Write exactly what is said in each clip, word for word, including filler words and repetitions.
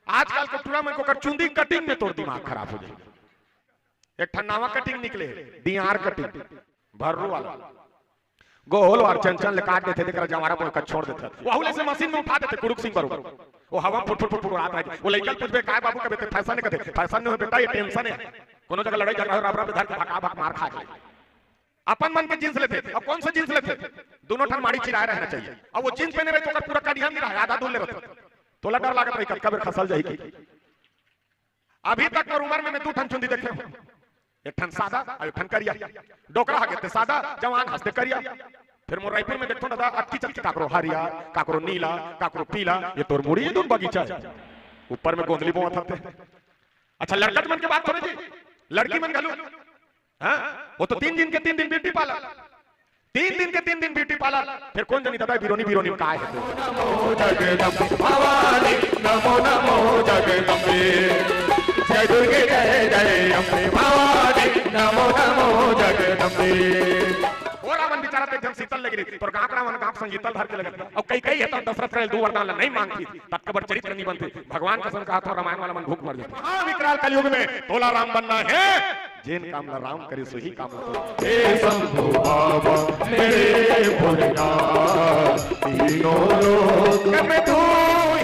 आजकल के टूरा मन के ओकर चुंदी कटिंग में तोर दिमाग खराब हो जाही। एक ठन नवा कटिंग निकले हे, दियार कटिंग, भर्रू वाला। गोल वार चंचल ले काट देथे, तेकरा जंवारा बोल कर छोड़ देथे। वहू ले से मशीन में उठा देथे, कुरुक सिंह बरोबर। वो हवा में फुट, फुट, फुट, फुट उड़ात रहे। वो लइका ल पूछबे, "काय बाबू?" कबे ते, "फैशन नहीं," कथे, "फैशन नहीं हो बेटा, ये टेंशन है।" कोनो जगह लड़ाई झगड़ा हो, रब, रब धर के भका भक मार खा के। अपन मन के जींस लेथे, अब कौन सा जींस लेथे? दोनों ठन माड़ी चिराए रहना चाहिए। अब वो जींस पहने रहे तो ओकर पूरा कनिहा नहीं रहा, आधा दूर ले रहथे। तोला डर लागत रही, कतका बेर खसल जाही कि। अभी तक मोर उमर में मैं दू ठन चुंदी देखे हूँ, एक ठन सादा अउ एक ठन करिया। डोकरा हगे ते सादा, जवान हस ते करिया। फिर मोर रायपुर में देखथों दादा, अतकी चतकी, काकरो हरिया, काकरो नीला, काकरो पीला। ये तोर मुड़ी, ये दून बगीचा है, ऊपर में गोंदली बोवत हते। अच्छा, लड़का मन के बात थोड़े जी, लड़की मन घलो, हाँ, वो तो तीन दिन के तीन दिन ब्यूटी पार्लर, तीन दिन के तीन दिन ब्यूटी पार्लर। फिर कोन जनी दादा बिरोनी बिरोनी काय हे? नमो जगदम्बे भवानी, नमो नमो जगदम्बे, जय दुर्गे जय जय अम्बे भवानी, नमो नमो जगदम्बे। ओला मन बिचारा ते एकदम शीतल लग रही, तोर गाँकरा मन गाँक संग शीतल धर के लगत। अउ कई कई हे तो दशरथ करे दू वरदान ला नहीं मांगती, तब कबर चरित्र नहीं बनती। भगवान कसम कहा था, रामायण वाला मन भूख मर जाते। हाँ, विकराल कलयुग में तोला राम बनना है, जेन काम ला राम करे, सोही काम ला तो। हे शंभु बाबा मेरे भोलेनाथ, तीनों लोक में तू ही।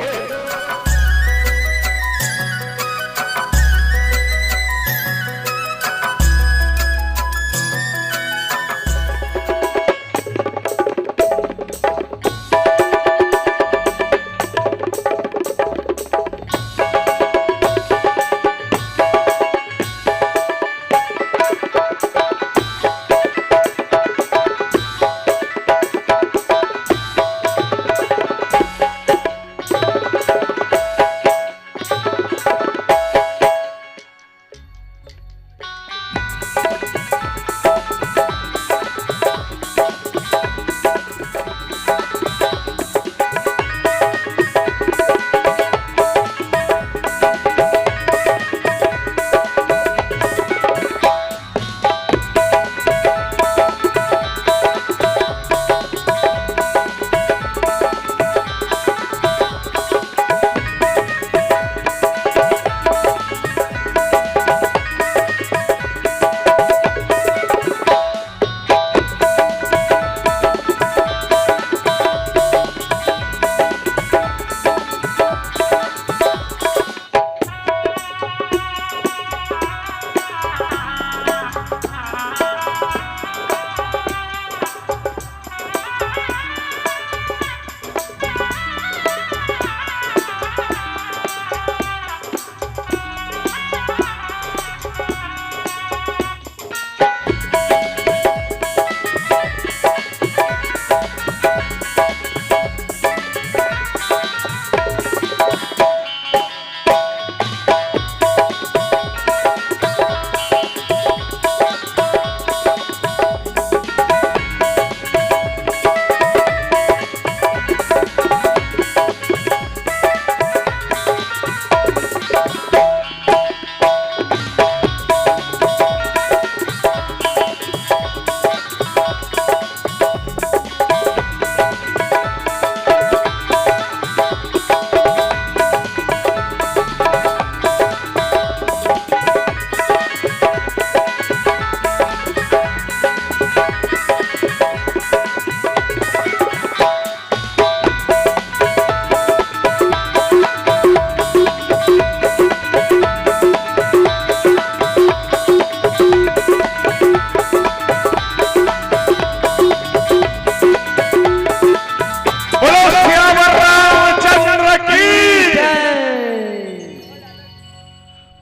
बोलो सियावर रामचंद्र की।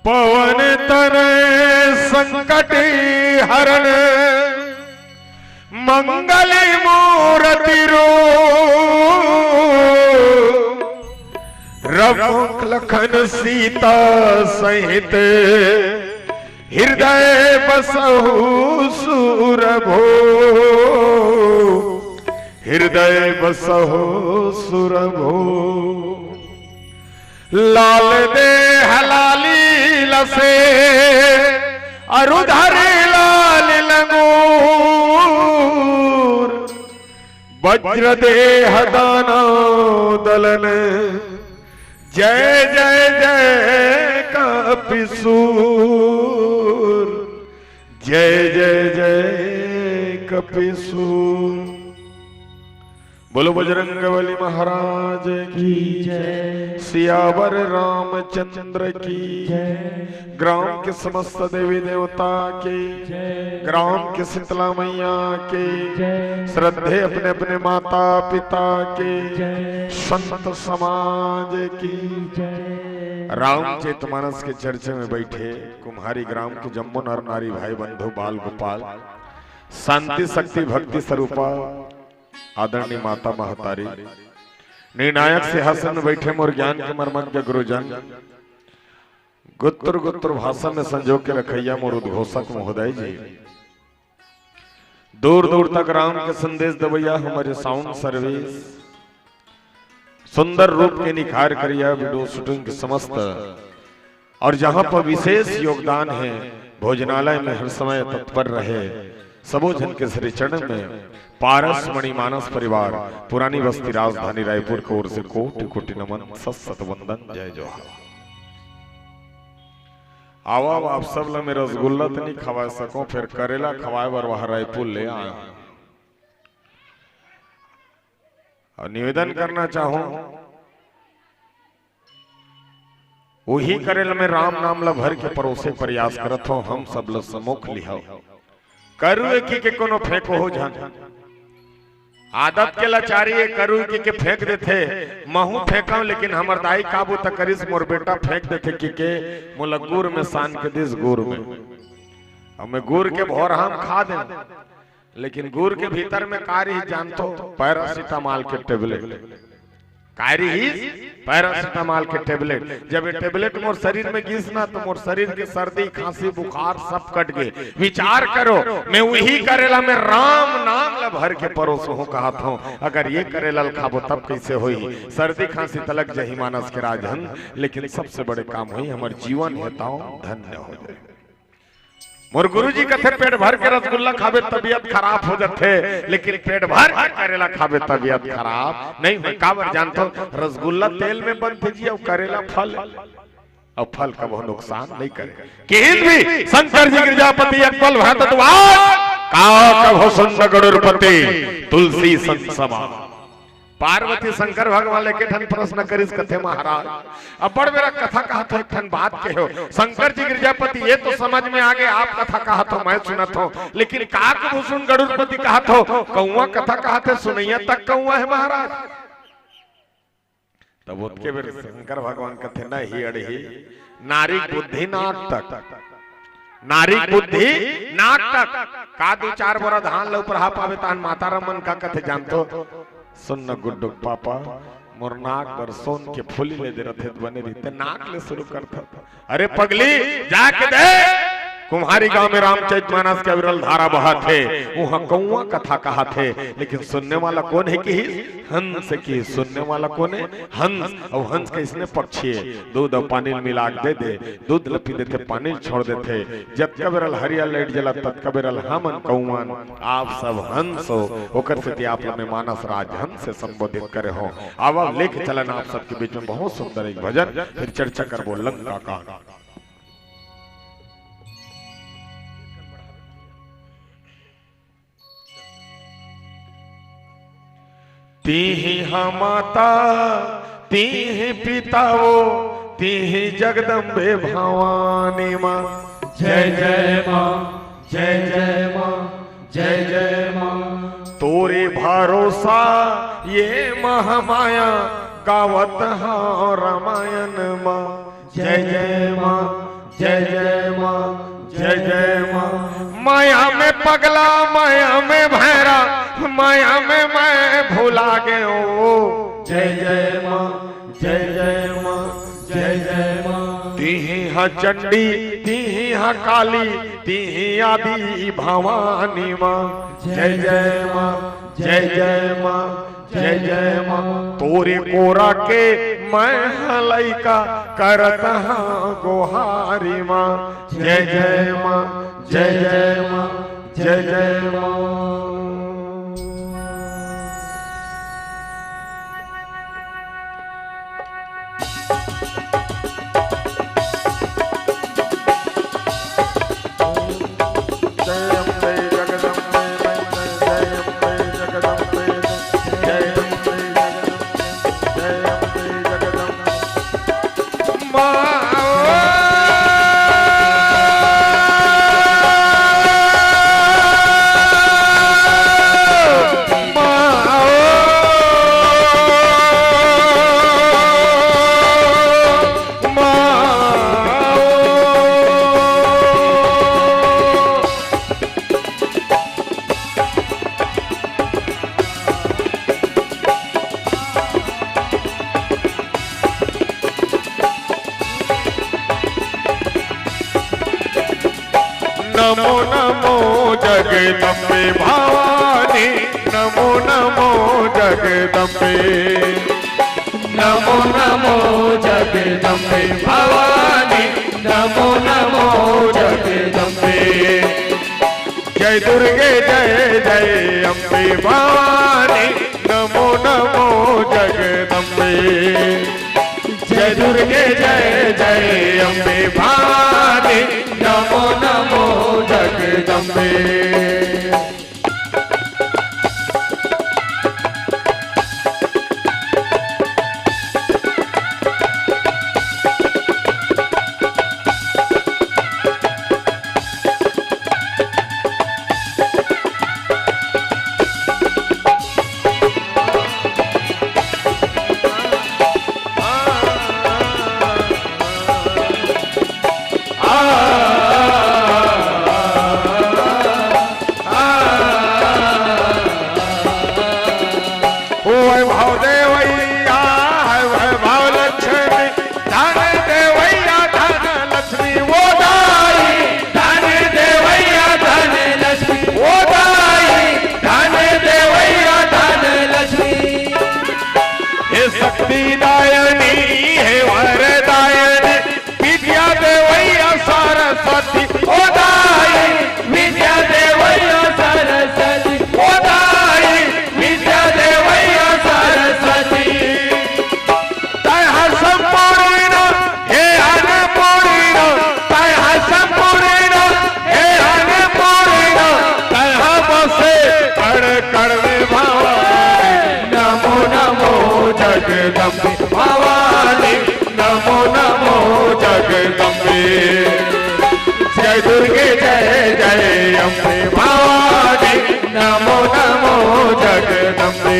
पवन तनय संकट हरण, मंगल मूरति रूप। रघु लखन सीता सहित, हृदय बसहु सुरभूप। हृदय बसहु सुरभूप। लाल देह लाली लसे, अरु धरे लाल लंगूर। वज्र देह दानव दलन, जय जय जय कपिसूर, जय जय जय कपिसूर। बोलो बजरंग बली महाराज की जय। सियावर रामचंद्र की जय। ग्राम के समस्त देवी देवता के जय। ग्राम के शीतला मैया के जय। श्रद्धे अपने अपने माता पिता के जय। संत समाज की जय। रामचरित मानस के चर्चा में बैठे कुम्हारी ग्राम के जम्मो नर नारी भाई बंधु बाल गोपाल, शांति शक्ति भक्ति स्वरूपा आदरणीय माता महतारी, निर्णायक सिंहासन में बैठे मोर ज्ञान के मर्मज्ञ गुरुजन, गुत्र गुत्र भाषा में संजोग के रखैया मोर उद्घोषक महोदय जी, दूर दूर तक राम के संदेश देवैया हमारे साउंड सर्विस, सुंदर रूप के निखार करिया वीडियो शूटिंग के समस्त, और जहां पर विशेष योगदान है, भोजनालय में हर समय तत्पर रहे, सबो झन के श्री चरण में पारस मणि मानस परिवार, पुरानी बस्ती, राजधानी रायपुर की ओर से कोटि कोटि नमन, सत सत वंदन, जय जोहार। आवा, आवा, आप सब ला मैं रसगुल्ला तो नहीं खवा सको, फिर करेला खवाए बर वह रायपुर ले आया। और निवेदन करना चाहूं, वही करेला में राम नाम ला भर के परोसे प्रयास करत हो, हम सब ला समोख लिहाओ। करू एकी के कोनो फेंको हो झन। आदत के लाचारी ये करू एकी के फेंक देथे, महू फेंकव, लेकिन हमर दाई काबू त करिस, मोर बेटा फेंक देथे की के मोला गुर में सान के दिस, गुर में। अब मैं गुर के भोर हम खा दे, लेकिन गुर के भीतर में का रही जानथो? पैरासिटामोल के टेबलेट। का रही? पैरासिटामोल के टेबलेट। जब ये टेबलेट मोर शरीर में गिस ना, तो मोर शरीर के सर्दी, खांसी, बुखार सब कट गए। विचार करो, मैं वही करेला में राम नाम ला भर के परोसहूं कहत हूं। अगर ये करेला ल खाबो तब कैसे होई? सर्दी खांसी तलक जही मानस के राजन, लेकिन सबसे बड़े काम होई हमर जीवन हेताओ धन्य हो जाए। मोर गुरुजी कथे, पेट भर के रसगुल्ला खाबे तबीयत खराब हो जाथे, लेकिन पेट भर के करेला खाबे तबीयत खराब नहीं होय। काबर जानथो? रसगुल्ला तेल में बनथे जी, अउ करेला फल, अउ फल कभो नुकसान नहीं करे। किहिन भी शंकर जी गिरजापति अकबल भरद्वाज, का कभो सुन्न गड़ुरपति तुलसी सन समा। पार्वती शंकर भगवान ले के ठन प्रश्न करिस, कथे महाराज, अब्बड़ बेरा कथा कहत हो, एक ठन बात कहो। शंकर जी गिरजापति, ये तो समझ में आ गए, आप कथा कहत हो, मैं सुनत हो, लेकिन काक भूषण गरुड़पति कहत हो, कौआ कथा कहत है, सुनैया तक कौआ है महाराज। तब ओतके बेर शंकर भगवान कथे, नहीं अड़ही, नारी बुद्धि नाक तक, नारी बुद्धि नाक तक। का दू चार बोरा धान ल उपरहा पावे, तहन माता रमन का कथे जानथो? सुन न गुड्डू पापा, मोर नाक बर सोन के फूली ले दे रथे त बने रहिते, नाक ले शुरू करथो। अरे पगली, जाके दे। कुम्हारी गांव में रामचरित मानस के अविरल धारा बहत हे, उहां कौआ कथा कहत हे, लेकिन सुनने वाला कौन है किहिस? हंस किहिस। सुनने वाला कौन है? हंस। अउ हंस कइसने पक्षी हे, दूध अउ पानी ल मिला के दे दे, दूध ल पी देथे, पानी ल छोड़ देथे। जतका बेरा ल हरिया लाइट जलत, ततका बेरा ल हमन कौआ मन, आप सब हंस हो, ओकर सेती आप ल मैं मानस राजहंस से संबोधित करे हों। आवा, लेके चलन आप सबके बीच में बहुत सुंदर एक भजन, फिर चर्चा करबो लंका कांड। तिही ह माता, तिही पिता वो, तिही जगदम्बे भवानी माँ। जय जय माँ, जय जय माँ, जय जय माँ। तोरे भरोसा ये महामाया, गावत हौं रामायण माँ। जय जय माँ, जय जय माँ, जय जय माँ। माया में पगला, माया में भैरा, माया में मैं भुला गयो। जय जय माँ, जय जय माँ, जय जय माँ। तिही ह चंडी, तिही ह काली, तिही आदि भवानी माँ। जय जय माँ, जय जय माँ, जय जय माँ। तोरे कोरा के मैं ह लइका, करत हौं गोहारी माँ। जय जय माँ, जय जय माँ, जय जय माँ। नमो नमो जगदम्बे भवानी, नमो नमो जगदम्बे। नमो नमो जगदम्बे भवानी, नमो नमो जगदम्बे। जय दुर्गे जय जय अम्बे भवानी, नमो नमो जगदम्बे। जय दुर्गे जय जय अम्बे भवानी, नमो नमो जगदम्बे। वैभव देवैया है वैभव लक्ष्मी, धन देवैया धन लक्ष्मी, ओ दाई। धन देवैया धन लक्ष्मी, ओ दाई। धन देवैया धन लक्ष्मी। हे शक्ति दायनी, हे वर दायनी, विद्या देवैया सरस्वती, ओ दाई। विद्या देवैया सरस्वती, ओ दाई। विद्या देवैया सरस्वती। तैं ह संपूर्ण, हे अन्नपूर्ण, तैं ह संपूर्ण, हे अन्नपूर्ण, तैं ह बसे कण कण में भवानी। नमो नमो जगदम्बे भवानी, नमो नमो जगदम्बे। जय दुर्गे जय जय अम्बे भवानी, नमो नमो जगदम्बे।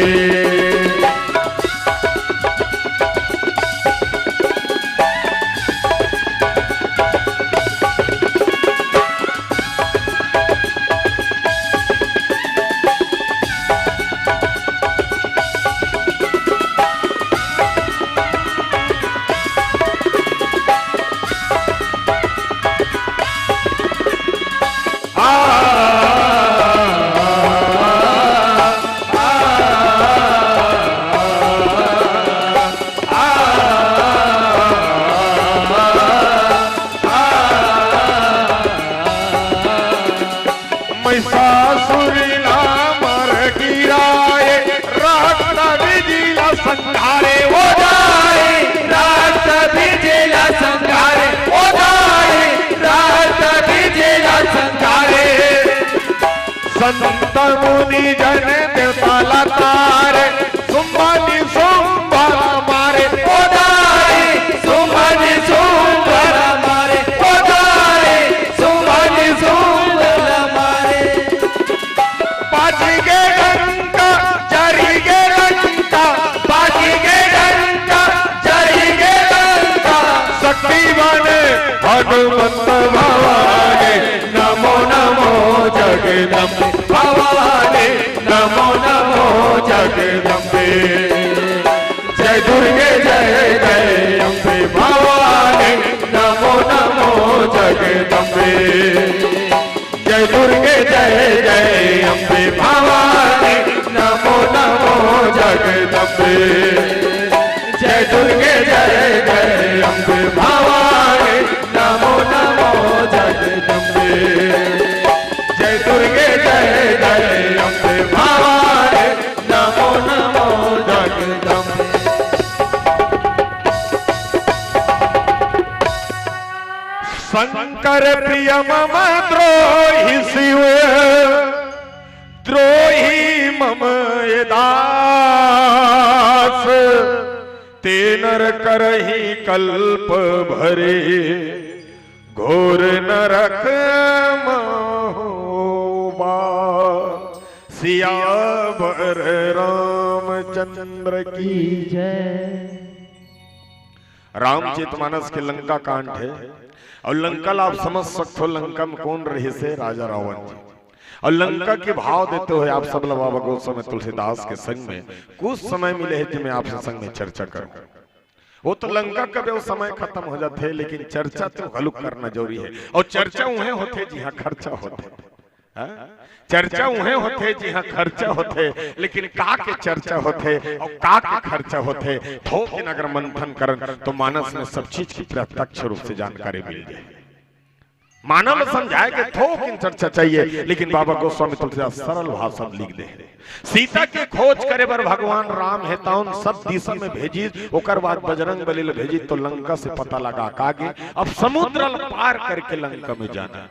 महिषासुर ला मर गिराए, रक्त बीज ला संघारे ओ दाई। रक्त बीज ला संघारे ओ दाई। रक्त बीज ला संघारे। संत मुनि जन देवता ला तारे, सुंभ निसुंभ ला मारे ओ दाई। सुंभ निसुंभ ला मारे ओ दाई। सुंभ निसुंभ ला मारे। बाजि गे डंका, जरि गे लंका, बाजि गे डंका, जरि गे लंका। शक्ति बने हनुमंत भवानी, नमो नमो जगदम्बे भवानी, नमो नमो जगदम्बे। जय दुर्गे जय जय अम्बे भवानी, नमो नमो जगदम्बे। जय दुर्गे जय जय अम्बे भवानी, नमो नमो जगदम्बे। जय दुर्गे जय जय अम्बे भवानी, नमो नमो जगदम्बे। जय दुर्गे जय जय अम्बे भवानी, नमो नमो जगदम्बे। शंकर प्रिय मम द्रोही शिव, द्रोही मम ये दास। नर करही कल्प भरे, घोर नरक महोबा। सियावर रामचंद्र की जय। रामचरित मानस के लंका कांड हे, अउ लंका ला आप समझ सकथो, लंका में कोन रहिस हे? राजा रावण जी। अउ लंका के भाव देते हुए आप सब ला बाबा गोस्वामी तुलसीदास के संग में कुछ समय मिले हे, जेमे आपसे संग में चर्चा करूं। वो तो लंका कबे वो समय खतम हो जाथे, लेकिन चर्चा तो घलुक करना जरूरी हे। अउ चर्चा उहें होथे, जिहां खर्चा होथे। हाँ? चर्चा उहें होथे, जिहां खर्चा होथे, लेकिन का के चर्चा होथे अउ का के खर्चा होथे, थोकिन अगर मंथन करन, तो मानस में सब चीज की प्रत्यक्ष रूप से जानकारी मिल जाए। मानव ल समझाए के थोकिन चर्चा चाहिए, लेकिन बाबा गोस्वामी तुलसीदास सरल भाषा में लिख दे हे। सीता के खोज करे बर भगवान राम हे, तउन सब दिशा में भेजिस, ओकर बाद बजरंग बली ल भेजिस, तो लंका से पता लगा का गे, अब समुद्र ल पार करके लंका में जाना।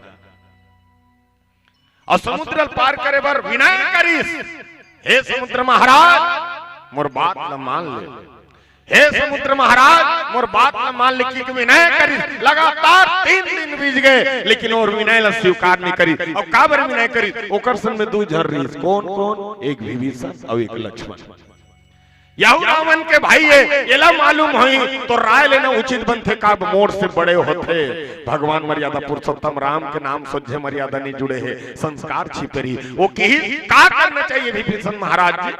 अउ समुद्र ल पार करे बर विनय करिस, "हे समुद्र महाराज, मोर बात ल मान ले। हे समुद्र महाराज, मोर बात ल मान ले," कि विनय करिस। लगातार तीन दिन बीत गए, लेकिन वो विनय ल स्वीकार नहीं करिस। अउ काबर विनय करिस? ओकर संग में दू झन रहिस। कोन कोन? एक विभीषण अउ एक लक्ष्मण। यहू रावण के भाई हे, एला मालूम होही तो राय लेना उचित बनथे, का मोर से बड़े होथे। भगवान मर्यादा पुरुषोत्तम राम के नाम सोझे मर्यादा नहीं जुड़े हे, संस्कार छिपे रही। वो किहिस, "का करना चाहिए विभीषण महाराज जी?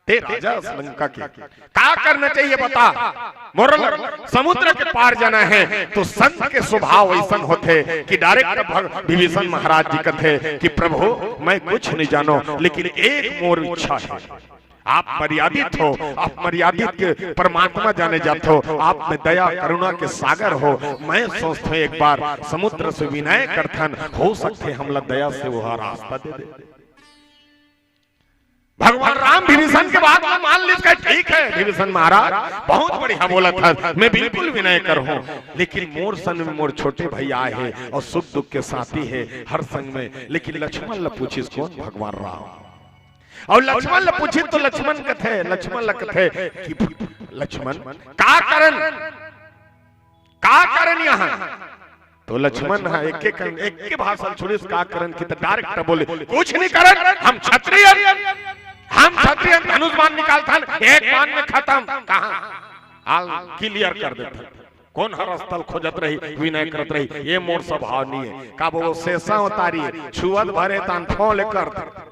ते राजा अस लंका के, का करना चाहिए बता? मोर ल-, समुद्र के पार जाना हे।" तो संत के स्वभाव ऐसन होथे कि डायरेक्ट भग-, विभीषण महाराज जी कथे कि "प्रभु, मैं कुछ नहीं जानो, लेकिन एक मोर इच्छा हे।" आप मर्यादित हो, आप मर्यादित के परमात्मा जाने जात हो, आप में दया करुणा के सागर हो। मैं सोचथों एक बार समुद्र से विनय करथन, हो सकथे हमला दया से वो रास्ता दे दे। भगवान राम विभीषण के बात ला मान लिस, कहे, "ठीक है विभीषण महाराज, बहुत बढ़िया बोलत हस, मैं बिल्कुल विनय करहूं, लेकिन मोर संग में मोर छोटे भैया हे अउ सुख दुख के साथी हे हर संग में।" लेकिन लक्ष्मण ला पूछिस, कोन? भगवान राम। अउ लक्ष्मण ल पूछिस तो लक्ष्मण कथे, लक्ष्मण ल कथे कि लक्ष्मण, "का करन, का करन यहां?" तो लक्ष्मण ह एक एक, एक के भाषा ल छोड़िस, "का करन?" कि त डायरेक्ट बोले, "कुछ नहीं करन, हम क्षत्रिय, हम क्षत्रिय, धनुष बाण निकालथन, एक बाण में खतम।" कहां? आल क्लियर कर देथन। कोन हर अस ल खोजत रही, विनय करत रही, ये मोर स्वभाव नहीं है। का वो शेषा उतारी, छुअत भरे तान फों ले करत।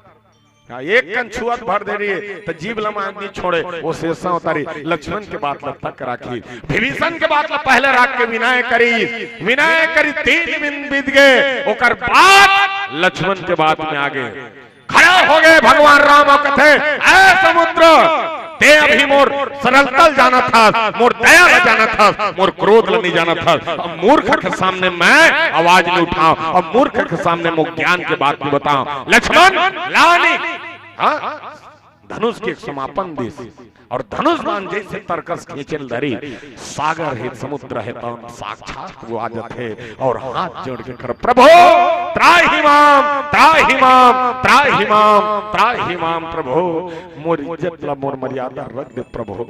हाँ, एक कन छुअत भर दे रही है, तो जीभ लमा नहीं छोड़े, वो शेषा उतारी। लक्ष्मण के बात ल तक राखी, विभीषण के बात ल पहले राख के विनय करी, विनय करी, तीन दिन बीत गए, ओकर बाद लक्ष्मण के बात में आ गए। खड़ा हो गए भगवान राम अउ कथे, "ए समुद्र, ते अभी मोर सरलता ल जानत हस, मोर दया ल जानत हस, मोर क्रोध ल नहीं जानत हस। अब मूर्ख के सामने मैं आवाज नहीं उठाऊं, अब मूर्ख के सामने मैं ज्ञान के बात नहीं बताऊं।" लक्ष्मण लानी, हाँ, धनुष के समापन दिस अउ धनुष बाण जैसे तरकस खींचे ल धरी, सागर हे, समुद्र हे, तउन साक्षात वो आ जाथे अउ हाथ जोड़ के कर, "प्रभु, त्राहि माम, त्राहि माम, त्राहि माम, त्राहि माम, प्रभु, मोर इज्जत ला, मोर मर्यादा रख दे प्रभु।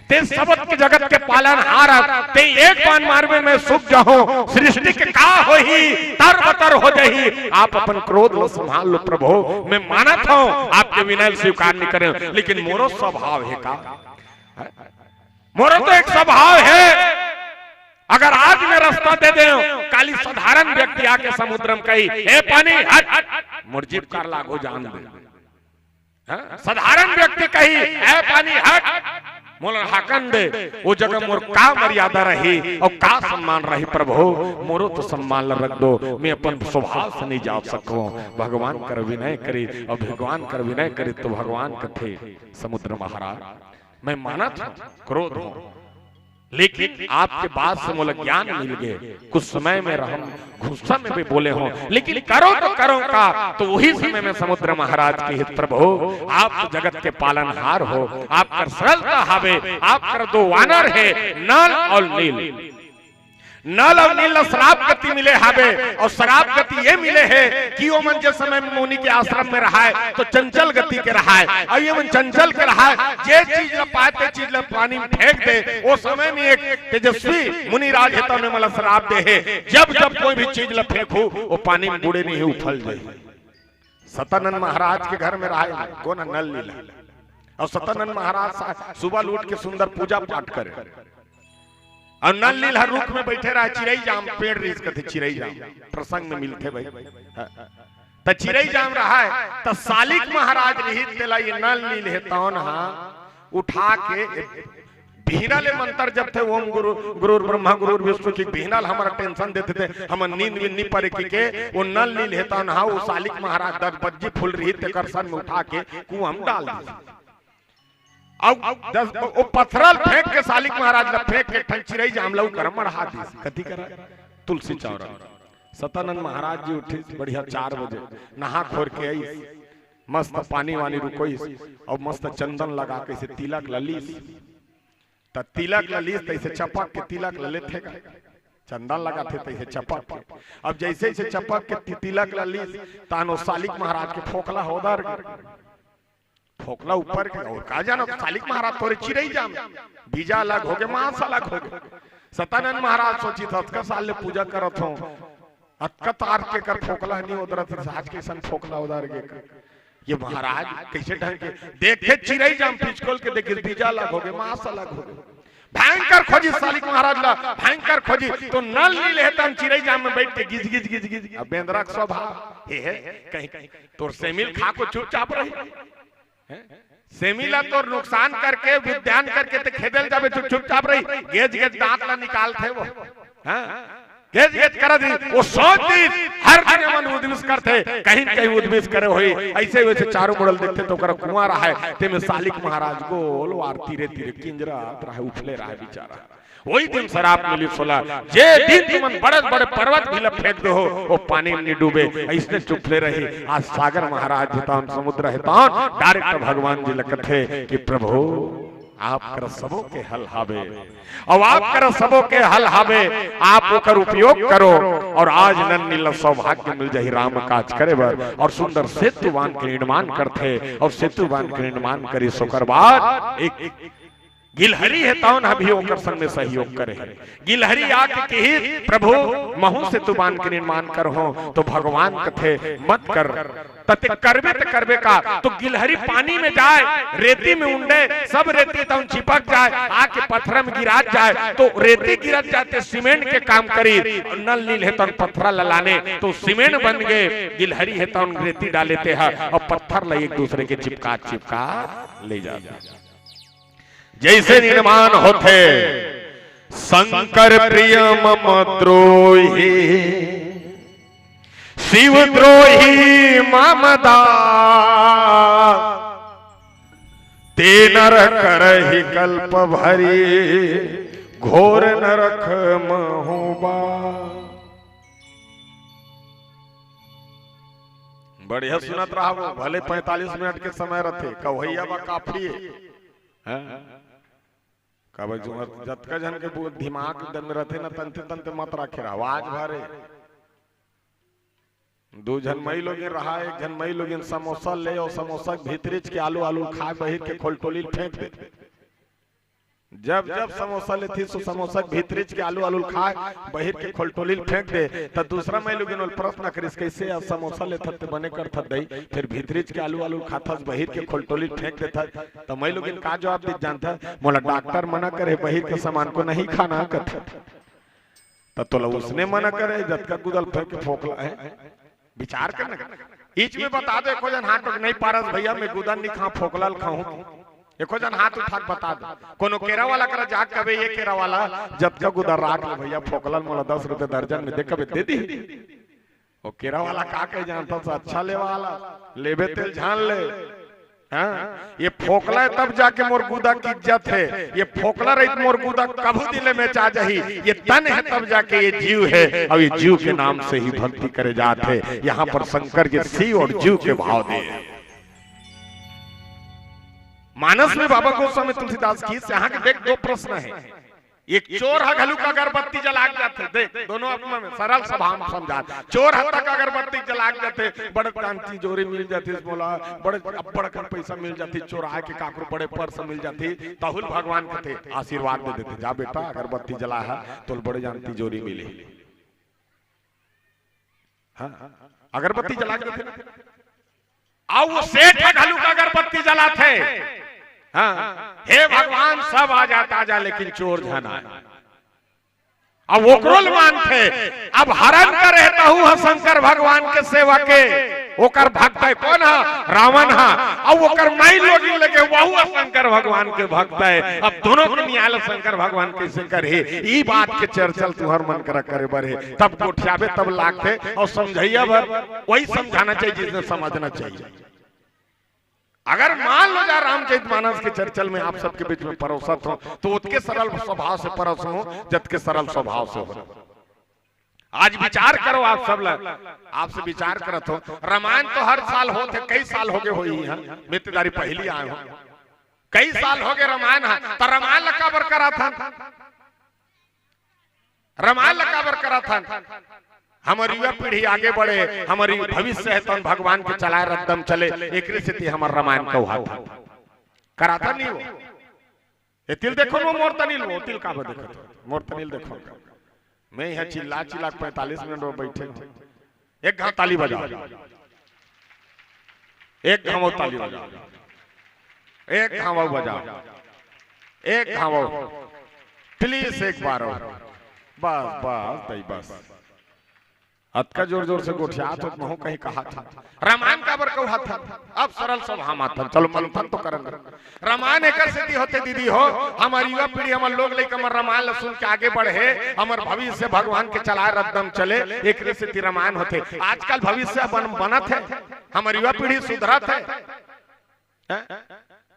ते सबद के जगत के पालनहार हस, ते एक बाण मारबे मैं सूख जाहूं, सृष्टि के का होही, तर बतर हो जाही। आप अपन क्रोध ल संभाल लो प्रभु, मैं मानत हूं, आपके विनय ल स्वीकार नहीं करे, लेकिन मोरो स्वभाव हे का?" मोरो तो एक स्वभाव हे, अगर आज मैं रास्ता दे दे, काली साधारण व्यक्ति आके समुद्र में कही, "ए पानी, हट, मोर जीभ कर लागो, जान दे।" हाँ? साधारण व्यक्ति कही, "ए पानी, हट, मोला हाकन दे," वो जगह मोर का मर्यादा रही अउ का सम्मान रही प्रभु? मोरो तो सम्मान ल रख दो, मैं अपन स्वभाव से नहीं जा सकूं। भगवान कर विनय करी अउ भगवान कर विनय करी तो भगवान कथे, "समुद्र महाराज, मैं मानत हूं, क्रोध हूं, लेकिन आपके बात से मोला ज्ञान मिल गए। कुछ समय में रहम गुस्सा में भी बोले हूं, लेकिन करो तो करो का?" तो वही समय में समुद्र महाराज कहिस, "प्रभु, आप तो जगत के पालनहार हो, आप कर सरलता हवे, आप कर दो वानर हे, नल अउ नील।" नल अउ नील ला श्राप गति मिले हावे, अउ श्राप गति ये मिले हे कि ओमन जे समय में मुनि के आश्रम में रहाय, तो चंचल गति के रहाय, अउ ये मन चंचल के रहाय, जे चीज ला पाय, ते चीज ला पानी में फेंक दे। ओ समय में एक तेजस्वी मुनिराज हे, तउने मन ला श्राप दे हे, जब जब कोई भी चीज ला फेंकहू, वो पानी में बूड़े नहीं, उफल जाही। सतानंद महाराज के घर में रहाय, कोन नल नील हे। अउ सतानंद महाराज सा-, सुबह उठ के सुंदर पूजा पाठ करे। अउ नल नील हर रुख में बइठे रहाय, चिरई जाम पेड़ रिहिस कथे, चिरई जाम प्रसंग में मिलथे भाई। हाँ। त चिरई जाम रहाय, त सालिक महाराज रिहिस, तेला ये नल नील हे तौन हा उठा के बिहना ले मंत्र जपथे, ओम गुरु, गुरुर ब्रह्मा गुरुर विष्णु, कि बिहना ले हमर टेंशन देथे ते, हमर नींद वींद नी परे कि के, वो नल नील हे तौन हा, वो सालिक महाराज दस बज्जी फूल रिहिस, तेकर सर में उठा के कुआं में डाल दिस। अउ दस, वो पथरा ल फेंक के, सालिक महाराज ला फेंक के, एक ठन चिरई जाम ला ओकर मड़हा दिस। कथी करा? तुलसी चौरा। सतानंद महाराज जी उठिस बढ़िया चार बजे, नहा खोर के आइस, मस्त पानी वानी रुकोइस, अउ मस्त चंदन लगा के अइसे तिलक ल लीस। त तिलक ल लीस, तइसे चपक के तिलक ल लेथे गा। चंदन लगाथे तइसे चपक के। अब जइसे जइसे चपक के ति-, तिलक ल लीस, तान ओ सालिक महाराज के फोकला ह ओदर गे। फोकला ऊपर के, अउ का जानव, सालिक महाराज तोरे चिरई जाम, बीजा अलग होगे, मांस अलग होगे। सतानंद महाराज सोचिस, अतका साल ले पूजा करत हों, अतका तार के कर फोकला नहीं ओदरत, आज कइसन फोकला ओदर गे। ये महाराज कइसे ढंग के देखे, चिरई जाम पिचकोल के देखिस, बीजा अलग होगे, मांस अलग होगे। भयंकर खोजिस सालिक महाराज ला, भयंकर खोजिस, तो नल नील हे तौन चिरई जाम में बइठ के गिज गिज गिज गिज। अब बेंदरा के स्वभाव हे, हे, कहीं, कहीं तोर सेमी ल खा के चुपचाप रही। हैं? सेमी ला तोर नुकसान करके, विद्यान करके ते खेदे ल जाबे, तू चुपचाप रही। गेज गेज दांत ला निकालथे वो। हाँ? गेज गेज करत रही। वो सोच दिस, हर दिन मन उद्मिस करथे, कहीं न कहीं उद्मिस करे होही। अइसे वइसे चारों मुड़ल देखथे त ओकर कुआं रहाय, तेमे सालिक महाराज गोल वार तीरे तीरे किंजरत रहाय, उफले रहाय बिचारा। ओही दिन श्राप मिलिस ओला, जे दिन तुमन बड़े बड़े पर्वत भी ल फेंक देहू, वो पानी में नी डूबे, अइसने उफले रही। आज सागर महाराज हे तौन, समुद्र हे तौन, direct भगवान जी ल कथे कि प्रभु, आप करा सबो के हल हावे, अउ आप करा सबो के हल हावे, आप ओकर उपयोग करो। अउ आज नल नील ल सौभाग्य मिल जाही राम काज करे बर, अउ सुंदर सेतु बांध के निर्माण करथे, अउ सेतु बांध के निर्माण करिस ओकर बाद एक गिलहरी हे तौन ह भी ओकर संग में सहयोग करे हे। गिलहरी आके किहिस, प्रभु, महूं सेतु बांध के निर्माण करहूं, तो भगवान कथे, मत कर। त ते करबे त करबे का? तो गिलहरी पानी में जाय, रेती में उंडे, सब रेती तौन चिपक जाय, आके पथरा में गिरात जाय, तो रेती गिरत जाय ते सीमेंट के काम करिस, अउ नल नील हे तौन पथरा ल लाने, तो सीमेंट बन गे, गिलहरी हे तौन रेती डाले ते ह, अउ पत्थर ल एक दूसरे के चिपका चिपका ले जात। जइसे निर्माण होथे, शंकर प्रिय मम द्रोही, शिव द्रोही मम दास, ते नर करहि कल्प भरि, घोर नरक महु बास। बढ़िया सुनत रहा वो, भले पैंतालीस मिनट के समय रथे, कवैया बा काफी हे। हाँ? काबर जो जतका झन के बु-, दिमाग दम रथे ना, तंते तंते मत राखे रहा, आवाज भरे। दू झन मई लोगिन रहा, एक झन मई लोगिन समोसा ले अउ समोसा के भीतरीच के आलू, आलू खाय, बहिर के खोलटोली ल फेंक दे। जब जब समोसा लेथिस, तो समोसा के भीतरीच के आलू, आलू ल खाय, बहिर के खोलटोली ल फेंक दे। त दूसरा मई लोगिन ओला प्रश्न करिस, "कइसे आज समोसा लेथस ते बने करथस दई, फेर भीतरीच के आलू, आलू ल खाथस, बहिर के खोलटोली ल फेंक देथस?" त मई लोगिन का जवाब दीस जानथस, "मोला डॉक्टर मना करे, बहिर के सामान को नहीं खाना," कथे। त तोला उसने मना करे, जतका गुदा ल फेंक के फोकला हे। विचार करना। ईच में बता दो, एको झन हाथ उठ नहीं पारस, "भैया, मैं गुदा नहीं खाऊं, फोकला ल खाऊं।" एको झन हाथ उठा के बता दो। कोनो केरा वाला करा जाके कबे, "ये केरा वाला, जतका गुदा राख ले भैया, फोकला ल मोला दस रुपये दर्जन में दे," कबे दे दी। वो केरा वाला का कहे जानथस, "अच्छा लेवा वाला, लेबे तेला जान ले।" हाँ, ये फोकला हे तब जाके मोर गुदा के इज्जत हे, ये फोकला रहित मोर गुदा कभू दिले में चा जाही, ये तन हे तब जाके ये जीव हे, अउ ये जीव के नाम से ही भक्ति करे जात हे। यहाँ पर शंकर जी शिव अउ जीव के भाव दे। मानस में बाबा गोस्वामी तुलसीदास की, यहाँ के देख दो प्रश्न हे। एक चोर ह घलुक अगरबत्ती जला के जाथे, देख, दोनों अपना में सरल स्वभाव में समझा। चोर ह तक अगरबत्ती जला के जाथे, "बड़े जान तिजोरी मिल जातिस मोला, बड़े अब्बड़ अकन पैसा मिल जातिस, चोराए के काकरो बड़े पर्स मिल जातिस।" तहू ल भगवान कथे, आशीर्वाद दे देथे, "जा बेटा, अगरबत्ती जला ह, तोल बड़े जान तिजोरी मिले।" हाँ, अगरबत्ती जला के देथे ना। अउ वो सेठ ह घलुक अगरबत्ती जलाथे। हाँ, "हे भगवान, सब आ जा ताजा, लेकिन चोर झन आए।" अब ओकरो ल मानथे। अब हरण करे तहू ह शंकर भगवान के सेवा के, ओकर भक्त है। कोन ह? रावण ह। अब ओकर माई लोगिन लगे, वहू ह शंकर भगवान के भक्त है। अब दोनों के नियाल शंकर भगवान कइसे करही, ई बात के चर्चा ल तुहर मन करा करे बर हे। तब गोठियाबे तब लागथे, अउ समझइया बर वही समझाना चाहिए जिसने समझना चाहिए। अगर मान लो जा रामचरित मानस के चर्चल में आप सबके बीच में परोसत हो, तो ओतके सरल स्वभाव से परोसो, जतके सरल स्वभाव से हो। आज विचार करो आप सब ल, आपसे विचार करत हो, रामायण तो हर साल होत हे, कई साल होगे होही, हाँ, मित्रदारी पहिली आए हो, कई साल होगे रामायण ह, त रामायण ल काबर कराथन? रामायण ल काबर कराथन? हमर युवा पीढ़ी आगे बढ़े, हमर भविष्य हे, तन भगवान के चलाए रद्दम चले, एकरे सेती हमर रामायण कहाथन। कराथन नहीं हो? एतिल देखो न, मोर तनिल, ओतिल काबर देखत हो? मोर तनिल देखो। मैं यहाँ चिल्ला चिल्ला के पैंतालीस मिनट में बैठे हूँ। एक घाव ताली बजाओ, एक घाव ताली बजाओ, एक घाव बजाओ, एक घाव, please, एक बार और। बस, बस, दई बस। अतका जोर जोर से गोठियात हो, महूं कहीं कहाथन। रामायण काबर कहाथन? अब सरल स्वभाव म आथन, चलो मंथन तो करन। रामायण एकर सेती होथे दीदी हो, हमर युवा पीढ़ी, हमर लोग लइका मन रामायण ल सुन के आगे बढ़े, हमर भविष्य भगवान के चलाए रद्दम चले, एकरे सेती रामायण होथे। आजकल भविष्य बन-, बनत हे, हमर युवा पीढ़ी सुधरत हे। हैं?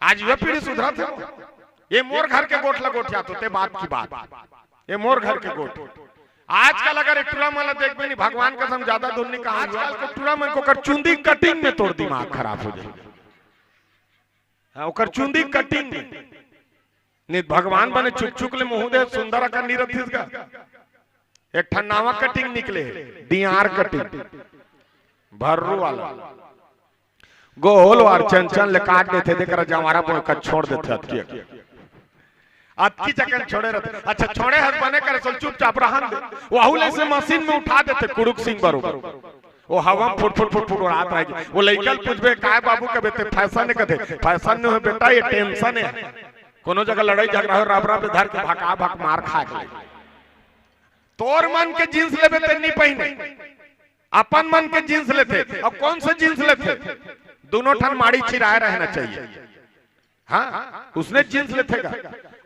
आज युवा पीढ़ी सुधरत हे। ये मोर घर के गोठ ल गोठियात होथे, बात की बात। ये मोर घर के गोठ। आजकल अगर एक टूरा मन ल देखबे नहीं, भगवान कसम ज्यादा दूर नहीं कहा, आजकल के टूरा मन के ओकर चुंदी cutting में तोर दिमाग खराब हो जाही। हाँ, ओकर चुंदी cutting में। नहीं, भगवान बने चुक चुक ले मुंह दे, सुंदर अकन नहीं रथिस गा। एक ठन नावा cutting निकले, दियार cutting, भर्रू वाला। गोल वार चन चन ले काट देथे, तेकरा जंवारा बोय का छोड़ देथे अतकी अकन। अतकी चकन छोड़े रहथे। अच्छा, छोड़े हस बने करे, चल चुपचाप रहन दे। वहू ले से मशीन में उठा देथे, कुड़ुक सिंह बरोबर। वो हवा में फुट फुट फुट फुट उड़ात रह गे। वो लइका ल पूछबे, "काय बाबू?" कबे ते फैशन हे, कथे, "फैशन नहीं हो बेटा, ये tension हे।" कोनो जगह लड़ाई झगड़ा हो, रबरा पे धर के भका भक मार खा के। तोर मन के जींस लेबे ते नहीं पहिने, अपन मन के जींस लेथे। अउ कौन से जींस लेथे? दोनों ठन माड़ी चिराए रहना चाहिए। हाँ, उसने जींस लेथे गा।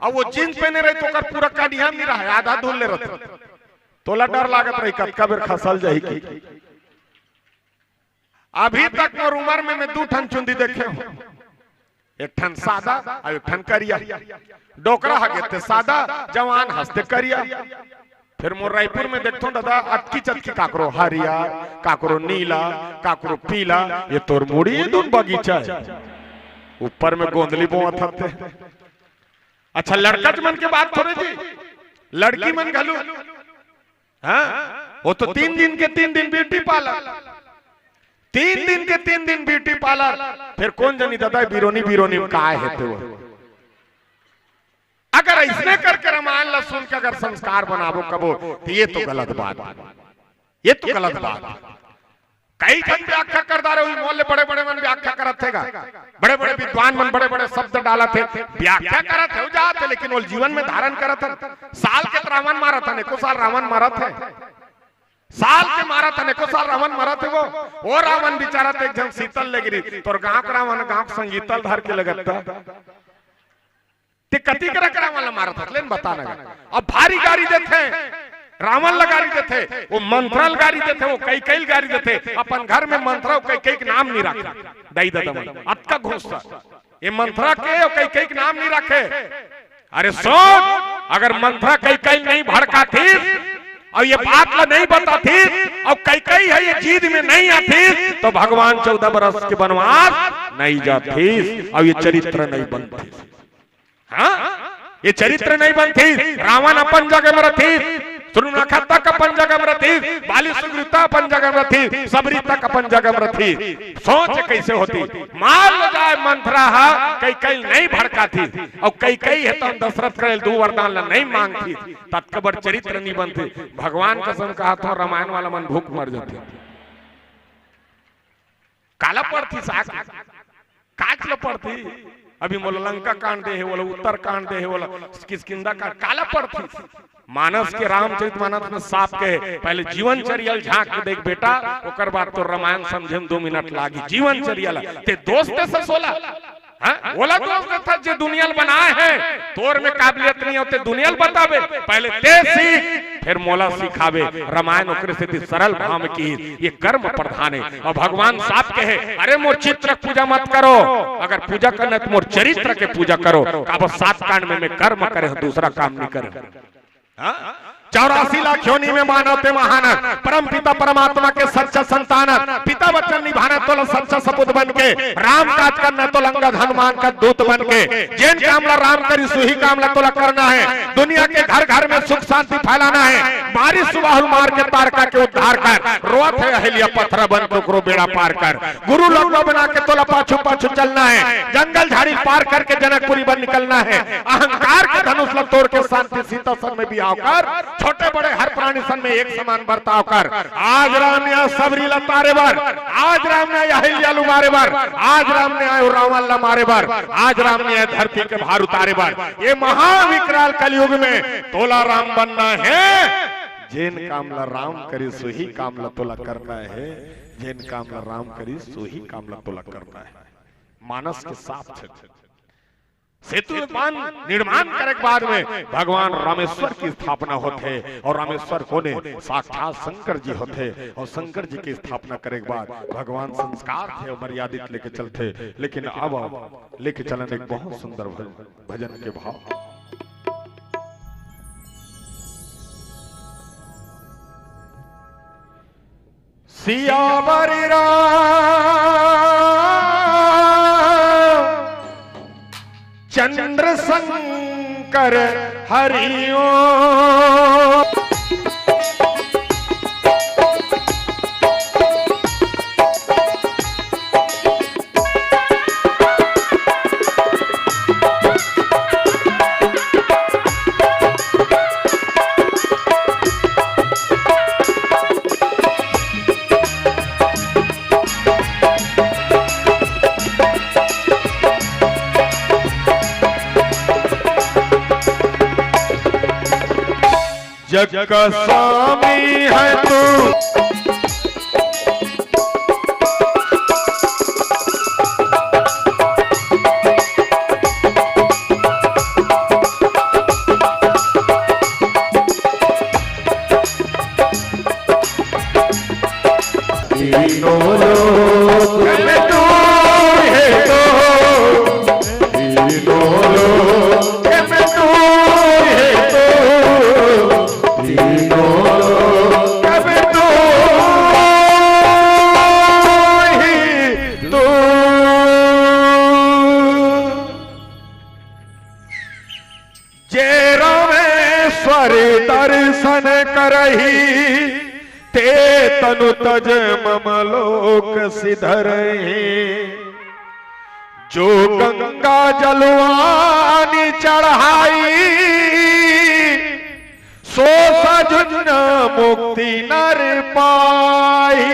अब वो जींस पहने रहे तो ओकर पूरा कनिहा नहीं रहा, आधा धुल ले रहथे। तोला डर लागत रही कतका बेर खसल जाही कि। अभी तक मोर उमर में मैं दू ठन चुंदी देखे हूँ, एक ठन सादा अउ एक ठन करिया। डोकरा हगे ते सादा, जवान हस ते करिया। फिर मोर रायपुर में देखथों दादा, अतकी चतकी, काकरो हरिया, काकरो नीला, काकरो पीला। ये तोर मुड़ी धुन बगीचा हे, ऊपर में गोंदली बोवत हते। अच्छा, लड़कच मन के बात थोरे जी, लड़की मन घलू, हाँ, वो तो तीन दिन के तीन दिन beauty parlour, तीन दिन के तीन दिन beauty parlour। फिर कोन जनी दादा बिरोनी बिरोनी में काय हे ते वो। अगर अइसने करके रामायण ला सुन के अगर संस्कार बनाबो कबो, तो ये तो गलत बात, ये तो गलत बात। कई झन व्याख्या कर डारे, उही मोल ले बड़े-बड़े मन व्याख्या करत हे गा, बड़े-बड़े विद्वान मन बड़े-बड़े शब्द डालत हे, व्याख्या करत हे, जात हे, लेकिन वो जीवन में धारण करत हे। साल के त रावण मारत हे, एको साल रावण मरत हे, साल के मारत हे, एको साल रावण मरत हे। वो, वो रावण बिचारा ते एक झन सीतल ले गिरी, तोर गांव के रावण गांव के संगीतल धर के लगत हे। ते कति करा करा वाला मारत हस, लेन बता ना। अब भारी गारी देथे, रावण ल गारी देथे, वो मंथरा ल गारी देथे, वो कैकई ल गारी देथे। अपन घर में मंथरा अउ कैकई के नाम नहीं रखे। दाई ददा मन, अतका गुस्सा। ये मंथरा के अउ कैकई के नाम नहीं रखे। अरे सोच, अगर मंथरा कैकई नहीं भड़कातिस अउ ये बात ला नहीं बतातिस, अउ कैकई ह ये जिद में नहीं आतिस, तो भगवान चौदह बरस के बनवास नहीं जातिस, अउ ये चरित्र नहीं बनतिस। हाँ? ये चरित्र नहीं बनतिस। रावण अपन जगह में रहितिस, सुरुनखा तक अपन जगह में रहितिस, बाली सुग्रीव तक अपन जगह में रहितिस, सबरी तक अपन जगह में रहितिस। सोच कइसे होतिस? मान लो जाय मंथरा ह कैकई नहीं भड़कातिस, अउ कैकई हे त दशरथ करा ले दू वरदान ला नहीं मांगतिस, ततका बड़ चरित्र नहीं बनतिस। भगवान कसम कहत हों, रामायण वाला मन भूख मर जातिस। काला पढ़तिस आके? काच ल पढ़तिस? अभी मोला लंका कांड दे हे, ओला उत्तर कांड दे हे, ओला किष्किंधा कांड, काला पढ़तिस? मानस के, रामचरित मानस में साफ कहे, पहले जीवन चर्या ल झांक के देख बेटा, ओकर बाद तोर रामायण समझे में दो मिनट लागी। जीवन चर्या ल ते दोष देथस ओला, हाँ? ओला दोष देथस जे दुनिया ल बनाय हे, तोर में काबिलियत नहीं होथे, दुनिया ल बताबे, पहले ते सीख, फेर मोला सिखाबे। रामायण ओकरे सेती सरल भाव में किहिस, ये कर्म प्रधान हे। अउ भगवान साफ कहे, अरे मोर चित्र के पूजा मत करो, अगर पूजा करना हे त मोर चरित्र के पूजा करो। काबर सात कांड में मैं कर्म करे हों, दूसरा काम नहीं करे हों। हाँ? चौरासी लाख योनि में मानव ते महान, परम पिता परमात्मा के सच्चा संतान, पिता वचन निभाना तोला सच्चा सपूत बन के, राम काज करना तोला अंगद हनुमान का दूत बन के, जेन काम ला राम करिस उही काम ला तोला करना हे। दुनिया के घर घर में सुख शांति फैलाना हे। मारिस सुबाहुल मार के तारका के उद्धार कर, रोवत हे अहिल्या पथरा बन के ओकरो बेड़ा पार कर। गुरु लोग बना के तोला पाछू पाछू चलना हे, जंगल झाड़ी पार करके जनकपुरी बर निकलना हे। अहंकार के धनुष ला तोड़ के शांति सीता संग में बिहाव कर, छोटे बड़े हर प्राणी संग में एक समान बर्ताव कर। आज राम ने आय सबरी ला तारे बर, आज राम ने आय अहिल्या ल उबारे बर, आज राम ने आय रावण ला मारे बर, आज राम ने आय धरती के भार उतारे बर। ये महाविकराल कलयुग में तोला राम बनना हे। जेन काम ला राम करिस उही काम ला तोला करना हे, जेन काम ला राम करिस उही काम ला तोला करना हे। मानस के साफ छे। सेतु बांध निर्माण करे के बाद में भगवान रामेश्वर के स्थापना होथे, अउ रामेश्वर कोन ए? साक्षात शंकर जी होथे, अउ शंकर जी के स्थापना करे के बाद भगवान संस्कार के मर्यादित लेके चलथे। लेकिन अब लेके चलन एक बहुत सुंदर भजन, भजन के भाव। सियावर राम चंद्र शंकर हरिओ। जग का स्वामी है तू। तीनों लोक में तू है तो, तीनों लोक में तू है तो, तीनों लोक में तू ही तू। जे रामेश्वर दर्शन करही, ते तनु तज मम लोक सिधरही। जो गंगा जलवानी चढ़ाई, सो सजुन मुक्ति नर पाई।